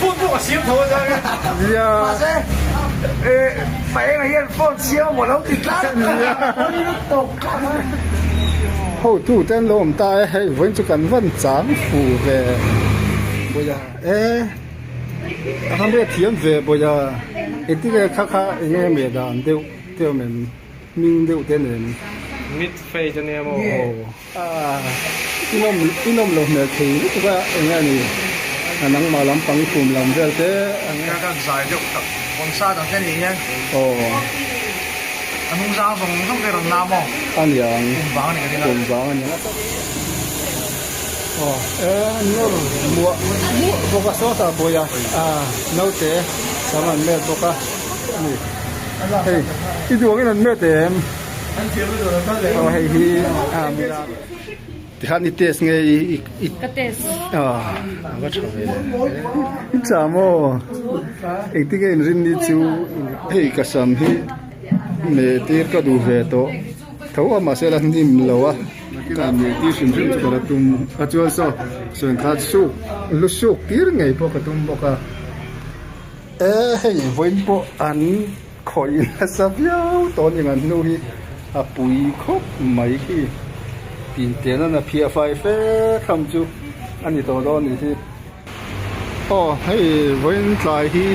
Phone pawh ka siam tho a zang e. Nia. Mahse Paenga hian phone siam amaw lo ti tlat. Pawi lutuk kha. Hotu te an lo awm ta e, hei vawiin chu kan van chang fu ve Bawiha e a han riat thiam ve Bawiha engtin nge kha kha eng nge meh dan deuh te awm em hming deuh te nen. Mid fade ania maw. Aw. Inawm inawm lo hmel thei lutuk a eng nge ni a nangmah lampang i kum lam vel te ang e. Ka zai deuh tak vawn sa dang te ni hian. Aw. A hnung zang zawng zawng te rawn lam aw. A niang. Kum vang a ni ka ring a. Kum vang a niang. Aw e nawr muah muah bawk a sawtah bawiha a naute sam an met bawk a ni hei i duh angin an met em. Aw hei hi tikhan i test nge i i Ka test. Aw a va tha ve i tha maw engtin nge inrin ni chu hei ka sam hi meh tir ka duh ve tawh tho a mahse la hnim lo a ka meh tir hrim hrim chu ka la tum a chuan saw sawn kha suk lu suk tir ngei pawh ka tum bawk a e hei vawiin pawh an. Khawih nasa viau tawh ning an hnu hi a pui khawp mai khi tin ten a phiah fai fe tham chu a ni tawh dawn nih hi. Aw hei vawiin tlai hi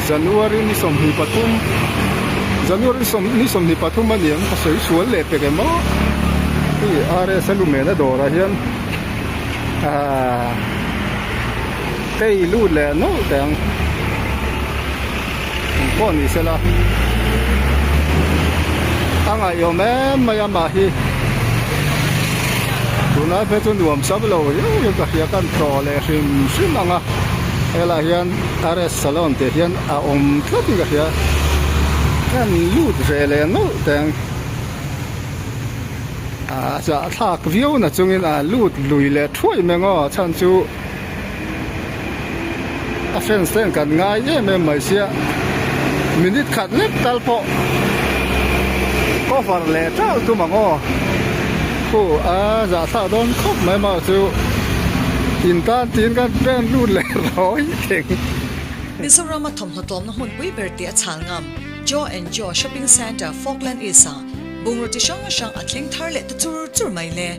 January ni 23 January ni 23 a ni ang ka sawi sual leh pek em aw hei RS a lumen a dawrah hian ahh. Tei lut leh nawlh teh ang eng pawh ni sela a ngaihawm em mai a mah hi tunlai phei chu nuam sam lo riau riau ka hria kan tlawh leh hrim hrim ang a helaiah hian RS salon tih hian a awm tlat in ka hria kan lut ve leh nawlh teh ang. A zahthlak viau na chungin a lut lui leh thuai mai ang aw a chhan chu a fans te kan ngai em em mai sia minute khat lek tal pawh cover leh teuh tum ang aw khu a zahthlak dawn khawp mai maw chu in tan tiin kan pen lut leh rawi theng. Mizoram a thawmhnaw tlawmna hmunpui ber tih a chhal ngam Joe and Joe Shopping Centre Falkland East ah Bungraw chi hrang hrang a thleng thar leh ta chur chur mai le.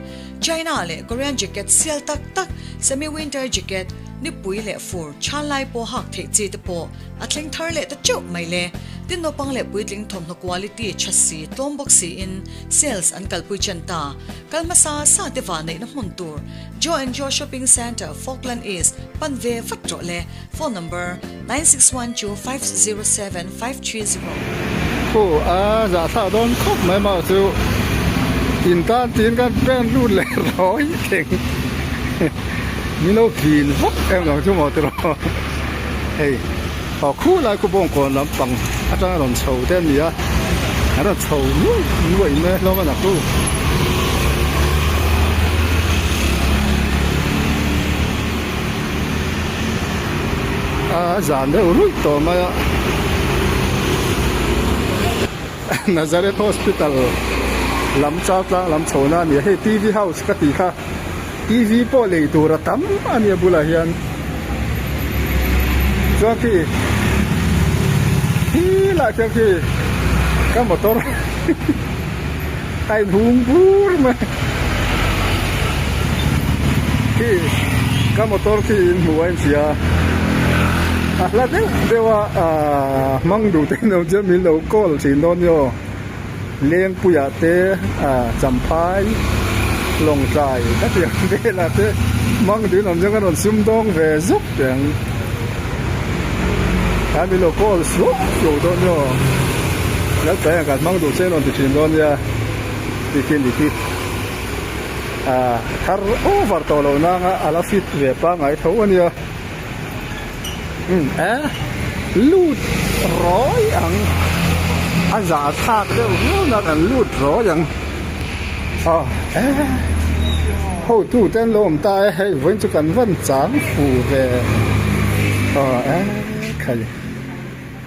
China leh Korean jacket sial tak tak, semi winter jacket, nipui leh fur chhan lai pawh hak theih chi te pawh a thleng thar leh ta teuh mai le. Tin naupang leh puitling thawmhnaw quality tha si tlawm bawk siin sales an kalpui chen ta. Kal hmasa sa te vah neihna hmun tur Joe and Joe Shopping Centre, Falkland East pan ve vat rawh le. Phone number, 9612507530. Khu a zahthlak dawn khawp mai maw chu in tan tiin kan pen lut leh rawi theng min lo vin vak em lo chu maw tiraw hei aw khu lai khu bawngkawn lampang atanga rawn chho te a ni a an rawn chho nuai nuai mai hlawm a nakhu. A zan deuh ruih tawh mai a Nazareth Hospital lam chau tlang lam chho na a ni a hei T V house ka tih kha T V pawh lei tur a tam a nia bulah hian chuan khi khi lah khian khi ka motor a inhung bur mai khi ka motor khi in hmuh a inhria a hla deuh deuh a ahh hmang duh te in awm chuan min lo call thin dawn nia aw lengpuiah te ah champhai lawngtlai ka ti ang velah te hmang duh in awm chuan ka rawn sum dawng ve zuk teh ang a min lo call suau suau dawn nia aw lalpaih ang kan hmang duh che an rawn ti thin dawn nia tih khi a ni khi ah thar over tawh loh nanga a la fit ve pangngai tho a nia umm eh lut rawi ang a zah thlak deuh viau na kan lut rawi ang aw eh hotu te an lo awm ta e hei vawiin chu kan van chang fu ve aw eh khai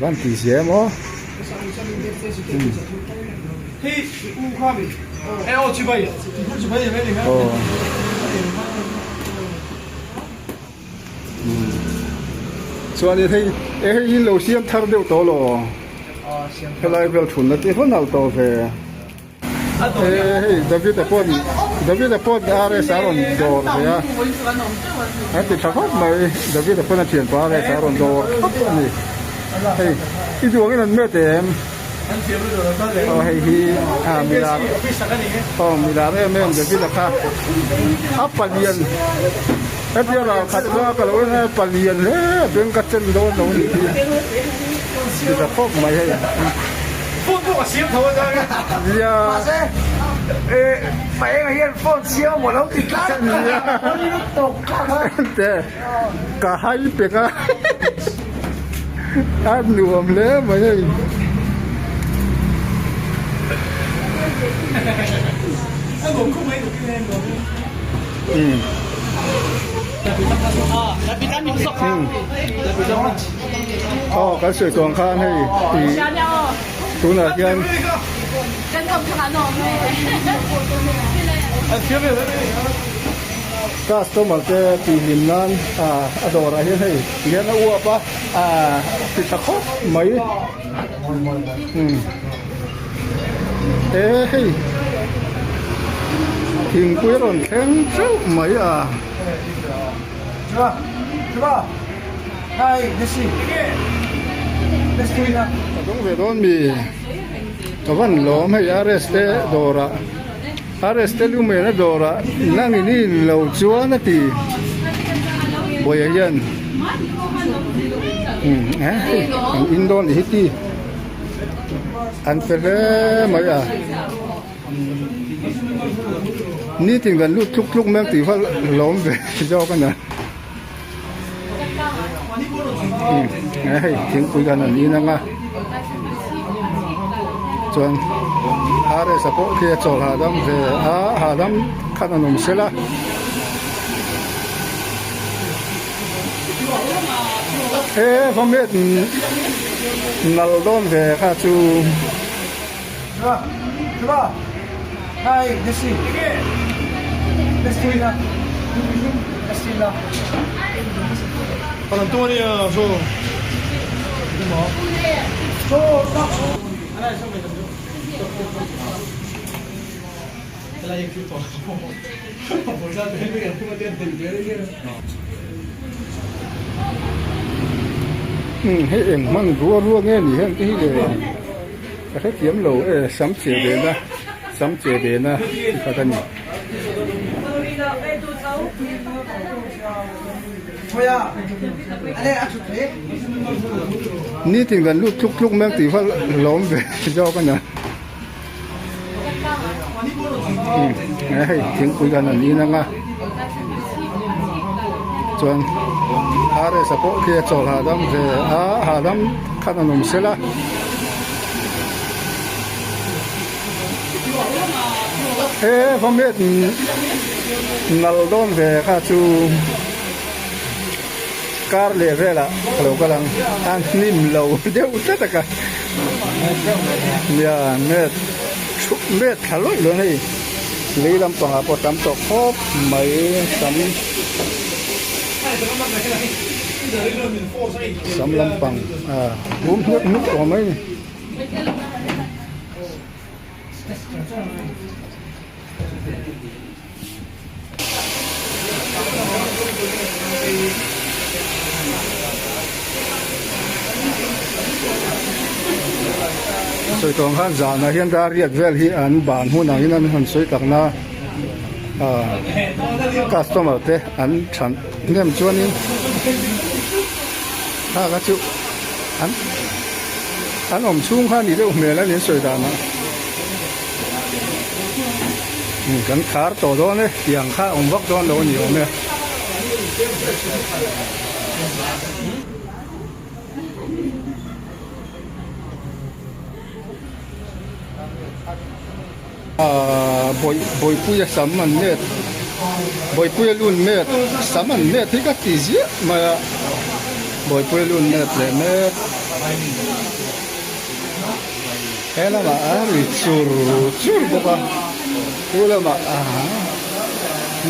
van tih zia em aw. Aw. Chuanin hei e hei in lo siam thar deuh tawh lo helai vel thunna te hawn alh tawh ve. E hei David a pawn David a pawn RS a rawn dawr ve a a ti tha khawp mai David a pawn a thianpa RS a rawn dawr khawp a ni hei i duh angin an met em aw hei hi a milar aw milar em em David a kha a palian hetia ral khat kha ka lo en a palian hle a beng ka chen dawn lo a nih hi ti tha khawp mai hei. Phone pawh ka siam tho a zang e. Nia. Mahse e Paenga hian phone siam amaw lo ti tlat. Nia. Phone in tawk thlak a. Te ka hai pek a. A nuam hle mai hei. Umm. Aw kan sawi tawng khan hei ih tunah hian customer te tihlim nan ah a dawrah hian hei ti hian a uap a ah ti tha khawp mai umm e hei thingpui a rawn thleng teuh mai a. Ka dawng ve dawn mi ka van lawm hei RS te dawrah RS te lu mena dawrah nangin i in lo chuan a ti Bawiha hian umm hei an in dawn ni hi ti an pe hle mai a. Meeting kan lut tluk tluk mek tih kha lawm ve zawk a nia. Hei thingpui khan an in ang a chuan RS a pawh khi a chawl hahdam ve a hahdam khan an awm sela. He vawmet nal dawn ve kha chu. Hei eng hman rua rua nge ni heng te hi le. Ka hrethiam lo e, sam che ve na, sam che ve na chi khat a ni. Nitin kan lut tluk tluk mek tih kha lawm ve zawk a nia. Hei thingpui khan an in ang a, chuan RS a pawh khi a chawl hahdam ve a, hahdam khan an awm sela. He vawmet nal dawn ve kha chu kar leh velah ka lo kal ang a hnim lo deuh tlat a ka nia met met thla lawih lawih a hei lei lampangah pawh tam tawh khawp mai sam sam lampang ah hum hnuk hnuk tawh mai a ni. Sawi tawng khan zanah hian dar riat vel hi an ban hun angin an han sawi tak na ah customer te an than hnem chuanin kha kha chu an an awm chhung kha ni deuh hmel a ni an sawi danah. Kan khar tawh dawn e tiang kha a awm vak dawn lo a ni awm e. Aaa Bawihpuia sam an met Bawihpuia lun met sam an met hi ka ti ziah mai a Bawihpuia lun met leh mek. He lamah a ri chur chur bawk a chu lamah a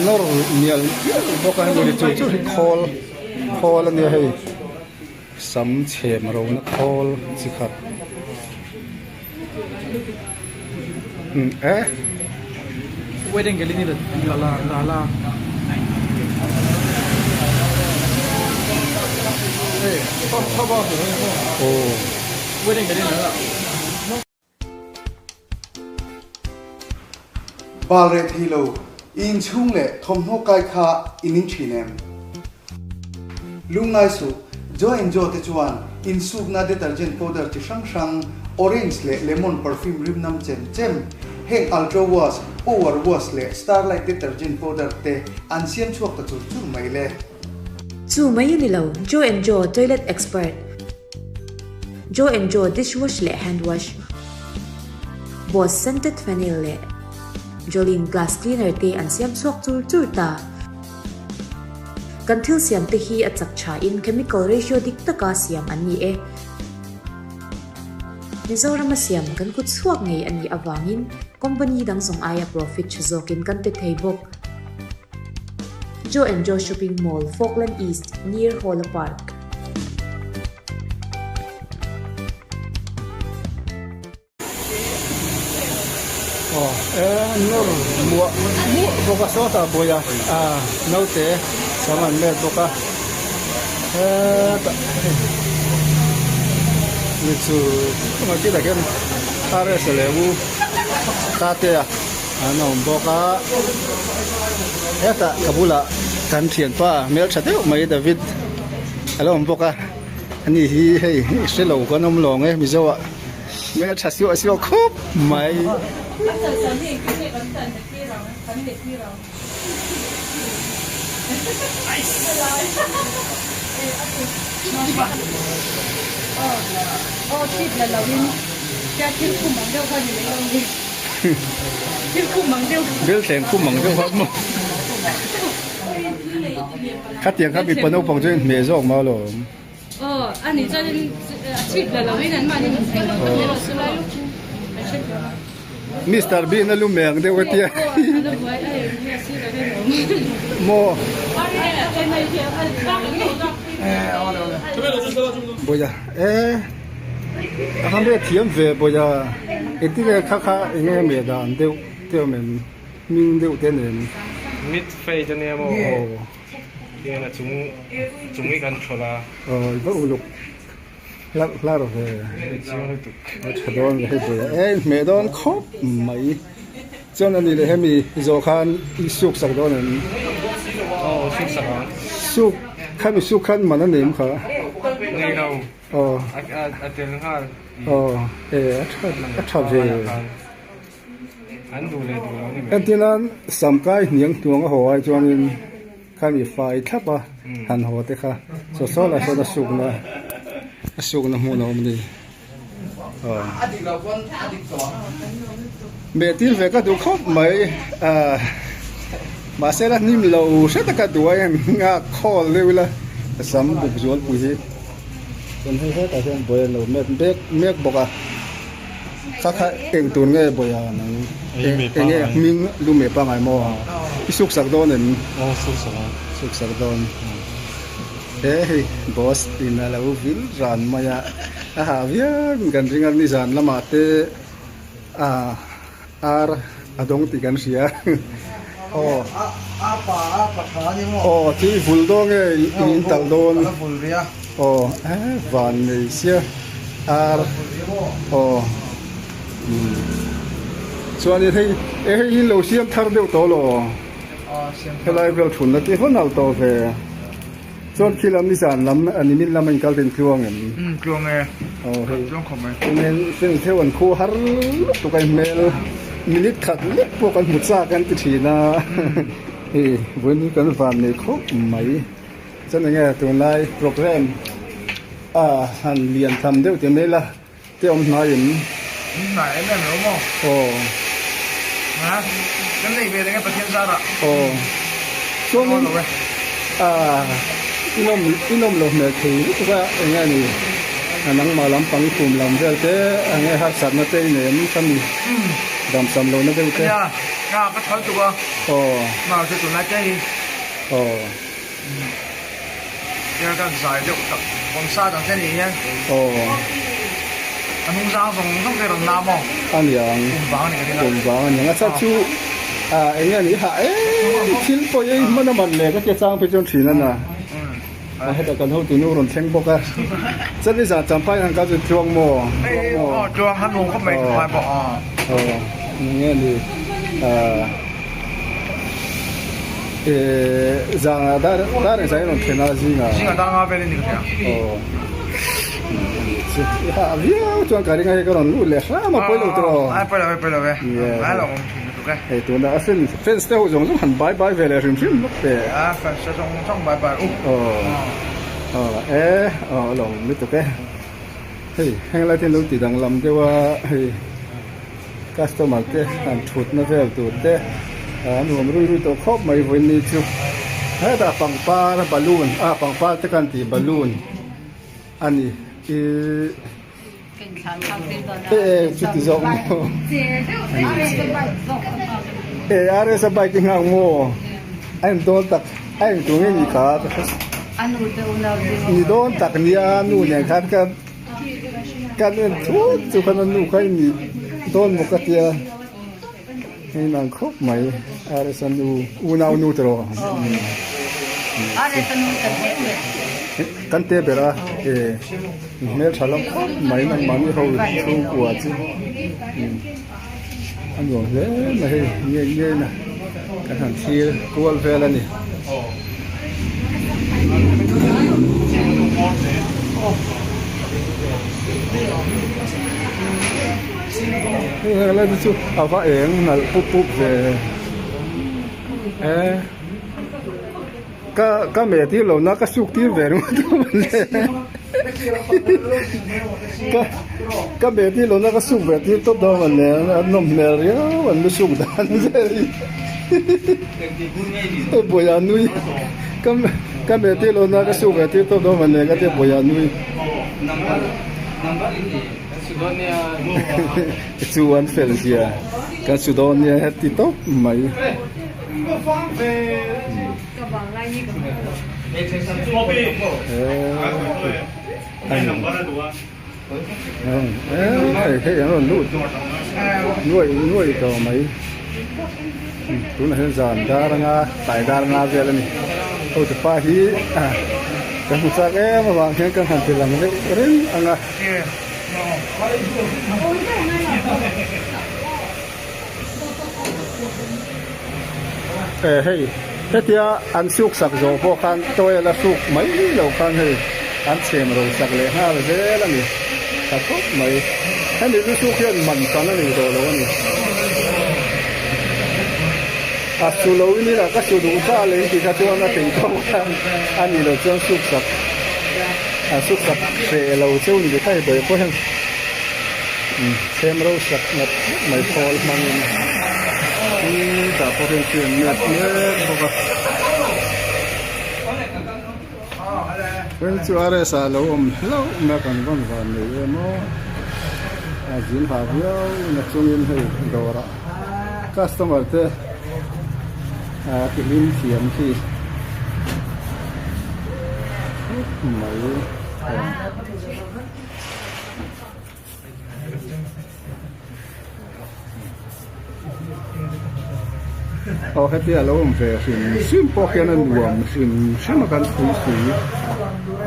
nawr mial mial bawk a hemi ri chur chur hi khawl khawl a nia hei. Sam chhem rona khawl chi khat eh. Bal reh thei lo, i inchhung leh thawmhnaw kai kha i ning thin em? Lungngai suh, Joe and Joe te chuan insukna detergent powder chi hrang hrang, orange leh lemon perfume rim nam chem chem, heng Ultra Wash, Power Wash leh Starlight detergent powder te an siam chhuak ta chur chur mai le. Chu mai a ni lo, Joe and Joe toilet expert. Joe and Joe dishwash leh hand wash, Boss scented phenyl leh Jolene glass cleaner te an siam chhuak chur chur ta. Kan thil siam te hi a chak tha in chemical ratio dik taka siam an ni e. Mizorama siam kan kut chhuak ngei a nih avangin company dang zawng aia profit tha zawkin kan pe thei bawk. Joe and Joe Shopping Mall, Falkland East, near Hola Park. Aw e nawr muah muah bawk a sawtah buai a ah naute sam an let bawk a hetah hei ni chu chungah khi tah khian RS leh u Tatea An awm bawk a, hetah ka bulah kan thianpa hmeltha deuh mai David a lo awm bawk a, ani hi hei hre lo kan awm lawng e Mizo ah hmeltha suah suah khawp mai. Bel thleng khum ang deuh kha maw Khatiang kha mipa naupang chu inhmeh zawk ma alawm. Mister Bean a lu meng deuh a tia maw. Bawia e. A han riat thiam ve bawih a, engtin nge kha kha eng nge meh dan deuh te awm em, hming deuh te nen. Mid fade a nia maw? Aw. Tihian a chung chung hi kan thawl a. Aw i va uluk hlarh hlarh ve. Hei chiang lutuk. A tha dawn ve hei bawih a, e inhmeh dawn khawp mai. Chuan a ni leh hemi zawh khan i suk sak dawn em? Aw suk sak ang. Suk khami suk khan man a nei em kha? Nei lo. Aw. A tel nghal. Aw e a tha a tha ve. An duh leh duh lo ni mai. Entir nan samkai hniang hnuang a haw ai chuanin khami fai thlap a han haw te kha chaw saw lai sawn a sukna a sukna hmun a awm a ni. Aw. Meh tir ve ka duh khawp mai a mahse la hnim lo hre taka duh a en nghak khawl deuh ila sam buk zualpui hi. Chuan hei hetah hian buai an lo mek mek mek bawk a kha kha eng tur nge buai a nang eng nge hming lu meh pangai maw i suk sak dawn em aw suk sak ang suk sak dawn he hei boss in a lo vil ran mai a a hah viau in kan ring a nizan lamah te ah Ar a dawng tih kan hria. Aw. A pa a pa tha a ni maw? Aw chu i vul dawn nge i in talh dawn? A la vul ve a. Aw e van nei sia ar. Aw chuanin hei e hei hi lo siam thar deuh tawh lo. Helai vel thunna te hawn alh tawh ve. Chuan khi lam nizan lam a nimin lam a inkal ten tluang em? Umm tluang e. Aw hei. Tluang khawp mai. Eng eng theuh an khu har lutuk a hmel minute khat lek pawh kan hmu chak an ti thin a. Hei vawiin hi kan van nei khawp mai. Chuan enge tunlai program a han lian tham deuh tih mai la te awm hnai em? Awm hnai em em lo maw? Aw. Ha? Kan nei ve reng e Pathian zarah. Aw. Chuanin ah inawm inawm lo hmel thei lutuk a eng nge a ni a nangmah lampang i kum lam vel te eng nge harsatna te i nei em ka mi damsam lohna deuh te. Nia, nga ka thal tuk a. Aw. Mahse tunlai te hi. Aw. Tir ka zai deuh tak awm sa dang te nih hian. Aw. A hnung zang zawng zawng te rawn lam aw. A niang. Kum vang a ni ka ring a. Kum vang a niang. A chhan chu ah eng nge ni ha em thil pawh ei hman a man le ka tia chang phei chuan thin a na. A hetah kan hotu nu rawn thleng bawk a. Chuan ni zan champhai han kal chu tluang maw? Tluang maw? Aw tluang han nuam khawp mai champhai pawh aw. Aw eng nge ni ah. Zanga dar dar zai rawn thlen a zinga. Zinga dar nga vel in ni ka hria. Aw. Ha viau chuan ka ring a hei ka rawn lut leh hram a pawi lo tur aw. Ai pawi lo e pawi lo e. Ai lo awm thin lutuk e. Hei tuna a fan fans te ho zawng zawng han bye bye ve leh hrim hrim lawk teh. A fans te zawng zawng bye bye u. Aw. Aw e aw a lo awm lutuk e. Hei heng lai te an lo ti danglam deuh a hei. Customer te han thutna vel tur te an nuam rui rui tawh khawp mai vawiin ni chu hetah pangpar balloon ah pangpar te kan tih balloon a ni ihh eh chuti zawk maw eh RS a bike i nghak maw a en dawn tak a eng tur nge ni kha ni dawn tak nia nu nen khan ka. Kan en thut chu khan a nu kha i nih dawn maw ka tia hei nang khawp mai RS a nu unau nu tawh kan te ber a e hmeltha lam khawp mai nangmahni ho chhungkua chu a nuam hle mai hei ngei ngei na kan han thlir kual vel a ni. Hei heng lai te chu a va eng nalh pup pup ve e ka ka meh tir lo na ka suk tir ve ringawt a mawle ka ka meh tir lo na ka suk ve tir tawp dawn a mawle a nawm hmel riau an lu suk dan vel hi. Hei buaia nui ka ka meh tir lo na ka suk ve tir tawp dawn mawle ka tia buaia nui chu an fel zia kan su dawn nia heti tawp mai. Hei hei an rawn lut nuaih nuaih tawh mai tunah hian zan dar anga tlai dar anga vel a ni hotu pa hi kan hmu chak em avang hian kan han ti lang deuh reng ang a. Hei hetia an suk sak zawh pawh khan towel a hruk mai lo khan hei an chhem ro sak leh nghal zel a ni tha khawp mai hemi lu suk hian man tan a nei tawh lo a ni a su lo in ila ka su duh ta leh in tih kha chuan a thei tawk a a nih loh chuan suk sak a suk sak hreh lo cheu ni kha hei bawih pawh hian. Chhem ro sak ngat ngawt mai khawl hmangin tah pawh hian thil an nep mek bawk a. Eng chu RS ah lo awm hlauh mai a kan vawn van nei em aw a zin ha viau na chungin hei dawrah customer te a ti hlim thiam khi mai. Aw heti a lo awm ve hrim hrim pawh hian a nuam hrim hrim a kan phui sui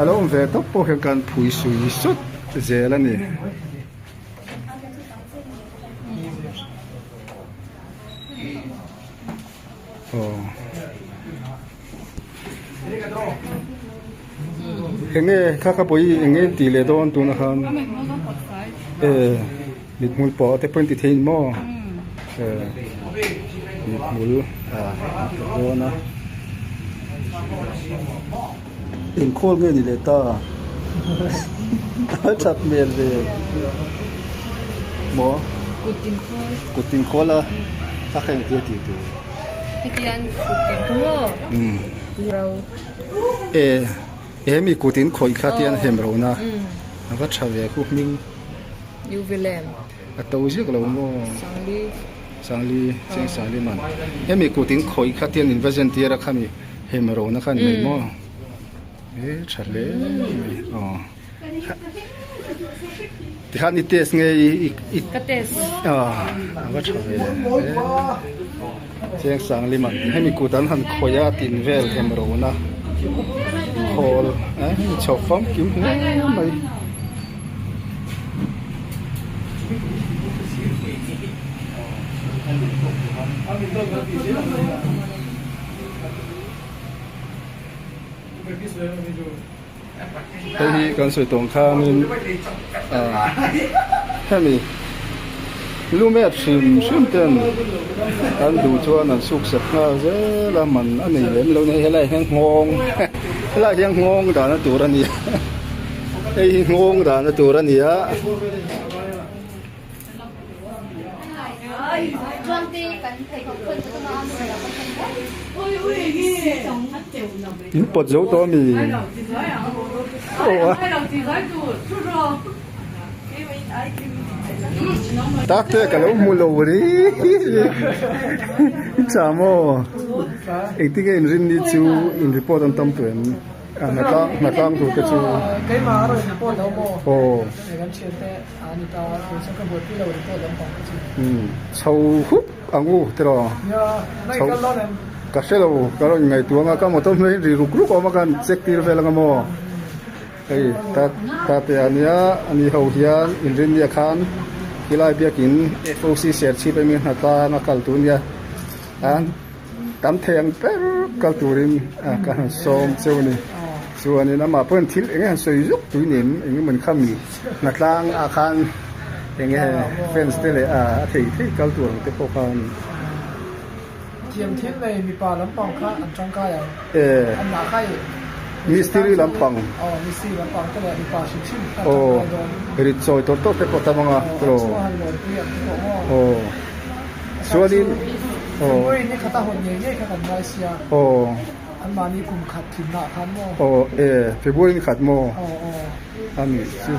a lo awm ve tawp pawh hian kan phui sui sawt zel a ni. Aw. Enge kha kha pawh hi enge tih leh dawn tunah khan e mithmul pawh te pawh in ti thei in maw e mithmul a ti dawn a inkhawl nge ni leh ta a that hmel ve maw kut inkhawl a a kha engtia tih tur. Hetiang kut in kha maw? Ro. E he mi kut in khawih kha tian hem ro na a va tha ve khu hming. U Vilem. A to ziak lo maw? Sangli. Sangli cheng Sangli man. He mi kut in khawih kha tian in va zen tir a kha mi hem ro na kha ni mai maw? E tha hle mai aw tikhan i test nge i i Ka test. A a va tha ve e Chiang sang lim an hemi kut an han khawih a tin vel hem rona khawl a hemi chho famkim hle mai. Hei hi kan sawi tawng khanin ah hemi lumet hrim hrim ten an duh chuan an suk sak nghal zel a man a nei lem lo a ni helai hian nghawng helai hian nghawng dahna tur a ni a hei hi nghawng dahna tur a ni a. In pawt zo tawh ami? Aw a. Tak te ka lo hmu lo ri. I tha maw? Engtin nge inrin ni chu in report an tam tawh em? A hnatlang hnatlang tur te chu. Keimah a rawn report lo maw? Aw. Kan thiante a ni ta kei chu ka buaipui lo report lampang kha chu. Umm chho hup ang u tiraw. Nia, na i kal dawn em? Ka hre lo, ka rawn ngaihtuah anga ka motor hnuai ri ruk ruk awm a kan check tir vel anga maw? Hei ta ta te a nia ani ho hian inrinnia khan khilai biakin FOC serchhip emi hnatlang a kal tur nia an Tam thei ang ber kal turin ka han sawm cheu a ni. Chuanin amah pawhin thil eng nge han sawi zuk tui nen eng emaw ni kha mi hnatlang ah khan eng nge fence te leh a thei thei kal tur ang te pawh khan. Thiam thil nei mipa lampang kha an tangkai ang. E. An mah kha i. Mistiri lampang. Aw mistiri lampang te leh mipa hrim hrim kha an tangkai dawn. Aw rit chawi tawr tawr te pawh tam ang a. Aw an chhung a han lawnpui ang te pawh maw. Aw. Chuanin aw. February ni khata hawn ngei ngei kha kan ngai sia. Aw. Anmahni kum khat tlinna ah khan maw? Aw e, February ni khat maw? Aw aw. A nih chu.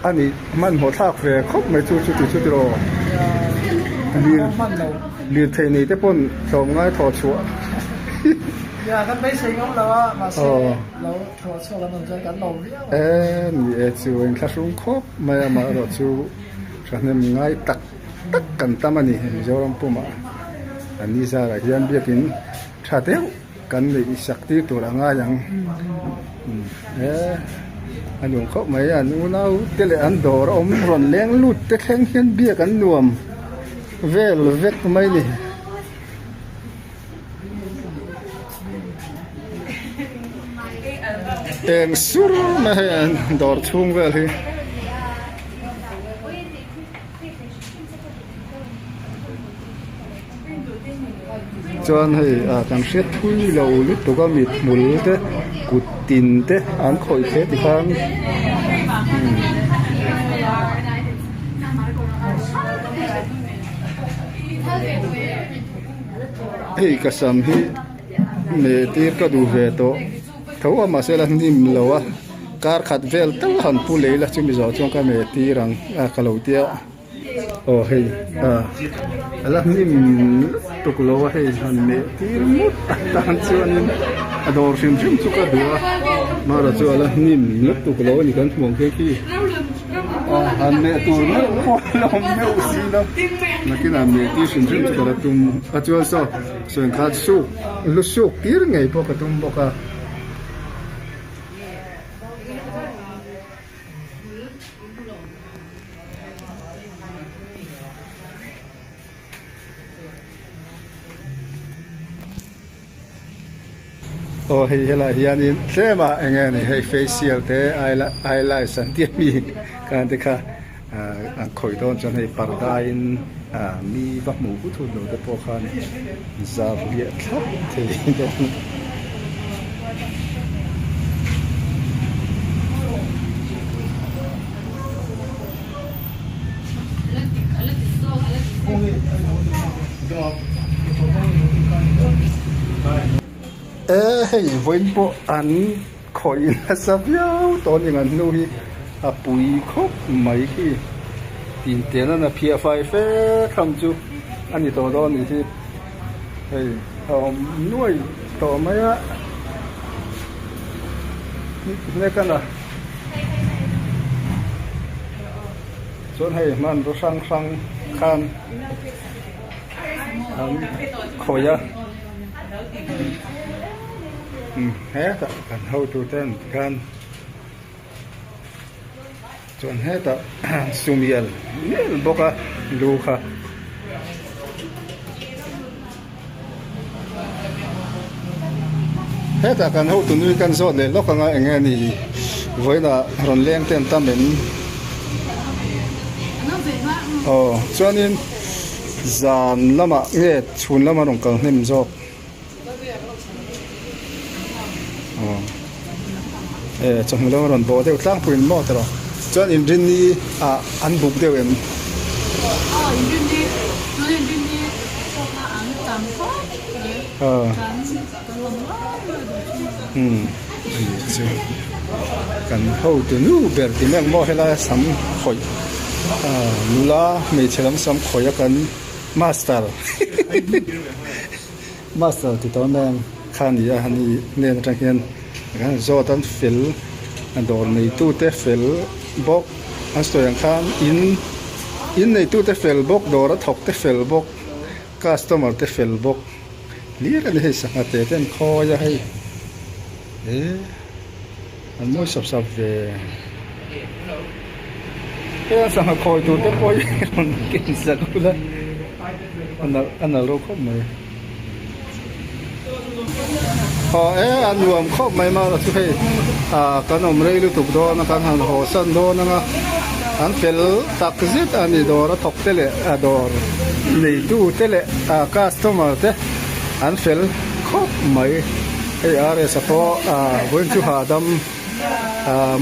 A nih hmanhmawh thlak ve khawp mai chu chuti chu tiraw. Lir hman lo. Lirthei nei te pawn tlawm ngai thaw chhuah. Nia kan beisei ngam lo a mahse lo thaw chhuak an awm chuan kan lo viau a. E ni e chu inthlahrung khawp mai a amaherawh chu. Thahnem ngai tak tak kan tam a ni Mizoram pumah an ni zarah hian biakin tha deuh kan neih sak tir tur a ngai ang e a nuam khawp mai an unau te leh an dawr a awm rawn leng lut te thleng hian biak an nuam vel vek mai a ni. Eng sur mai hei an dawr chhung vel hi. Chuan hei ah kan hriat thui lo lutuk a mit hmul te kut tin te an khawih hle ti khan Hei ka sam hi meh tir ka duh ve tawh tho a mahse la hnim lo a kar khat vel tal han pu lei la chumi zawh chuan ka meh tir ang a ka lo tia aw hei a la hnim lutuk lo a hei han meh tir ngawt atan chuanin a dawr hrim hrim chu ka duh a mara chu a la hnim lutuk lo a ni kan hmuh ang khi khi. Han meh tur meuh pawh a lo awm meuh si lo nakinah meh tir hrim hrim chu ka la tum a chuan saw sawi ang khan suk lu suk tir ngei pawh ka tum bawk a. Aw hei helai hianin tlem ah eng nge ni hei facial te eyelash an tih ami khan te kha an khawih dawn chuan hei parda in mi va hmuh hut hut lo te pawh khan zar hliah thlap thei dawn. E hei vawiin pawh an khawih nasa viau tawh a ni an hnu hi a pui khawp mai khi tin ten a phiah fai fe tham chu a ni tawh dawn a nih hi hei a awm nuai tawh mai a. mek a na chuan hei hmanraw hrang hrang khan an khawih a hetah kan hotu ten tikhan chuan hetah sumial mial bawk a lu kha. Hetah kan hotu nui kan zawt leh lawk anga eng nge ni vawiinah rawn leng te an tam em? Aw chuanin zan lamah nge chhun lama rawn kal hnem zawk? Aw e chawhnu lama rawn bawh deuh tlangpuiin maw tawh chuan inrinni ah an buk deuh em? Umm ani chu kan hotu nu ber ti mek maw helai a sam khawih nula hmeichhe lam sam khawih a kan master master ti tawh nen kha a ni a ani hnen atang hian kan zawt an fel dawr neitu te fel bawk an sawi ang khan in in neitu te fel bawk dawr a thawk te fel bawk. Customer te fel bawk hlir a ni hei sangha te te an khawi a hei eh an mawi sap sap ve hei a sangha khawi tur te pawh hi rawn ken sak ula a nalh a nalh reuh khawp mai aw e a nuam khawp mai mara chu hei ah kan awm rei lutuk dawn a kan han haw san dawn anga an fel tak zet a ni dawr a thawk te leh a dawr. Neitu te leh customer te an fel khawp mai. Hei RS a pawh vawiin chu hahdam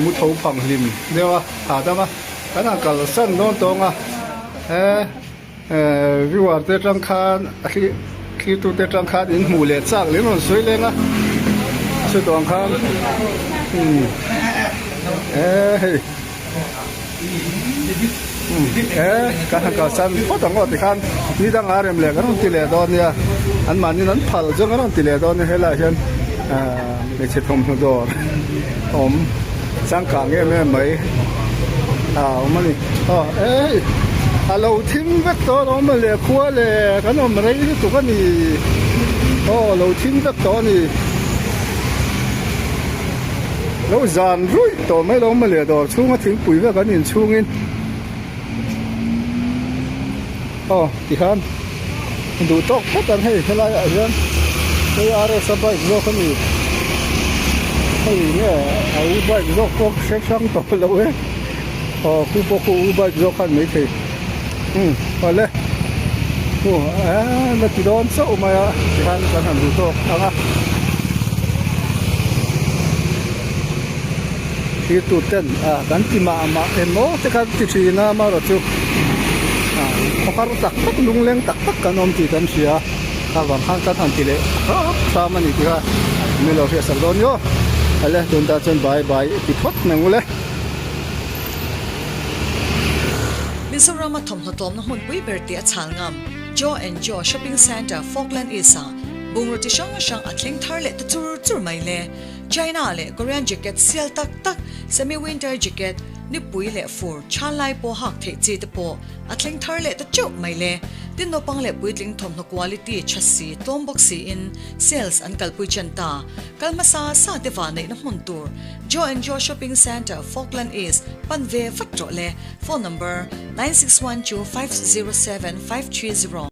mu tho phang hlim deuh a hahdam a kan han kalsan dawn tawng a he viewer te atang khan a thlir tu te atang khan in hmuh leh chak leh in rawn sawi leng a chutawng khan he hei. He kan han kalsan phawt ang aw tikhan ni danga rem leh kan rawn ti leh dawn nia an mahniin an phal zawng an rawn ti leh dawn nia helaiah hian ahh hmeichhe thawmhnaw dawr awm changkang em em mai a awm a ni aw ei a lo thim vek tawh alawm a leh khua leh kan awm rei lutuk a ni aw a lo thim vek tawh a ni. Lo zan ruih tawh mai lo mawle dawr chhunga thingpui vek an inchhungin aw tikhan duh tawk phawt ang hei helai ah hian hei RS a bike zawk a ni hei nge a u bike zawk pawh hre hrang tawh lo e aw khu pawh khu u bike zawk khan maithei umm awle khu eee la ti dawn chauh mai a tikhan kan han duh tawk ang a. Thirtu ten ah kan ti mah mah emaw te kha ti thin a amaherawhchu ah khawhar tak tak lungleng tak tak kan awm tih kan hria a vang khan kan han ti leh hrap hram a ni tih kha min lo hriatsak dawn ni aw ale tun tan chuan bye bye ti phawt mai ule. Mizoram a thawmhnaw tlawmna hmunpui ber tih a chhal ngam Joe and Joe Shopping Centre Falkland East ah bungraw chi hrang hrang a thleng thar leh ta chur chur mai le. China leh Korean jacket sial tak tak, semi winter jacket, nipui leh fur, than lai pawh hak theih chi te pawh a thleng thar leh ta teuh mai le. Tin naupang leh puitling thawmhnaw quality tha si tlawm bawk siin sales an kalpui chen ta. Kal hmasa sa te vah neihna hmun tur Joe and Joe Shopping Centre, Falkland East, pan ve vat rawh le. Phone number, 9612507530.